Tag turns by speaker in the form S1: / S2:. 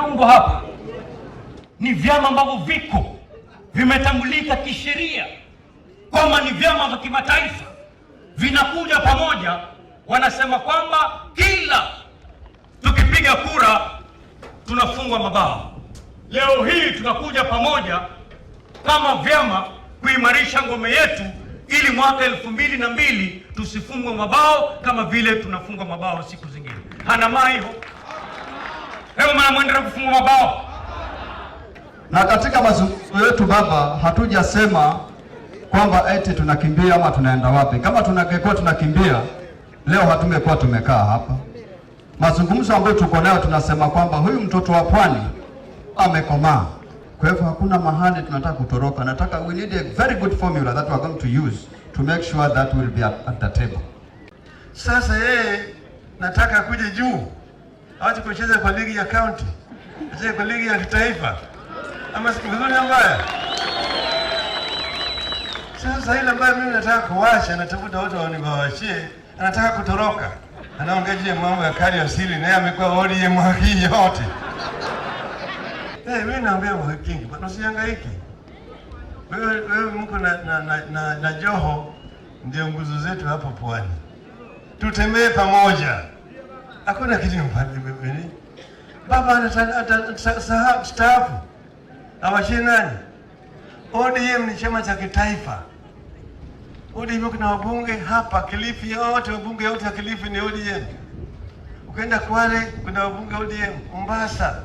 S1: Vimeundwa hapa ni vyama ambavyo viko vimetambulika kisheria kwamba ni vyama vya kimataifa, vinakuja pamoja, wanasema kwamba kila tukipiga kura tunafungwa mabao. Leo hii tunakuja pamoja kama vyama kuimarisha ngome yetu ili mwaka 2002 tusifungwe mabao kama vile tunafungwa mabao siku zingine. Hana maiho leo maana mwendelea kufungwa mabao.
S2: Na katika mazungumzo yetu baba, hatujasema kwamba eti tunakimbia ama tunaenda wapi. Kama tungekuwa tunakimbia leo hatungekuwa tumekaa hapa. Mazungumzo ambayo tuko nayo tunasema kwamba huyu mtoto wa pwani amekomaa. Kwa hivyo hakuna mahali tunataka kutoroka. Nataka we need a very good formula that we are going to use to make sure that we'll be at the table.
S3: Sasa yeye nataka akuje juu, awache kucheza kwa ligi ya county, acheze kwa ligi ya kitaifa, ama si vizuri mbaya? Sasa ile ambayo mimi nataka kuwacha, natafuta watu waniwawachie, anataka kutoroka, anaongea juu ya mambo ya kali asili, naye amekuwa ODM mwaka hii yote. Hey, mimi naambia Mwakingi, bwana usihangaike. Wewe mko na Joho ndio nguzo zetu hapo pwani. Tutembee pamoja. Hakuna kitu mbali. Baba anastaafu. Awachie nani? ODM ni chama cha kitaifa. ODM kuna wabunge hapa Kilifi yote, wabunge wote wa Kilifi ni ODM. Ukienda Kwale kuna wabunge ODM, Mombasa.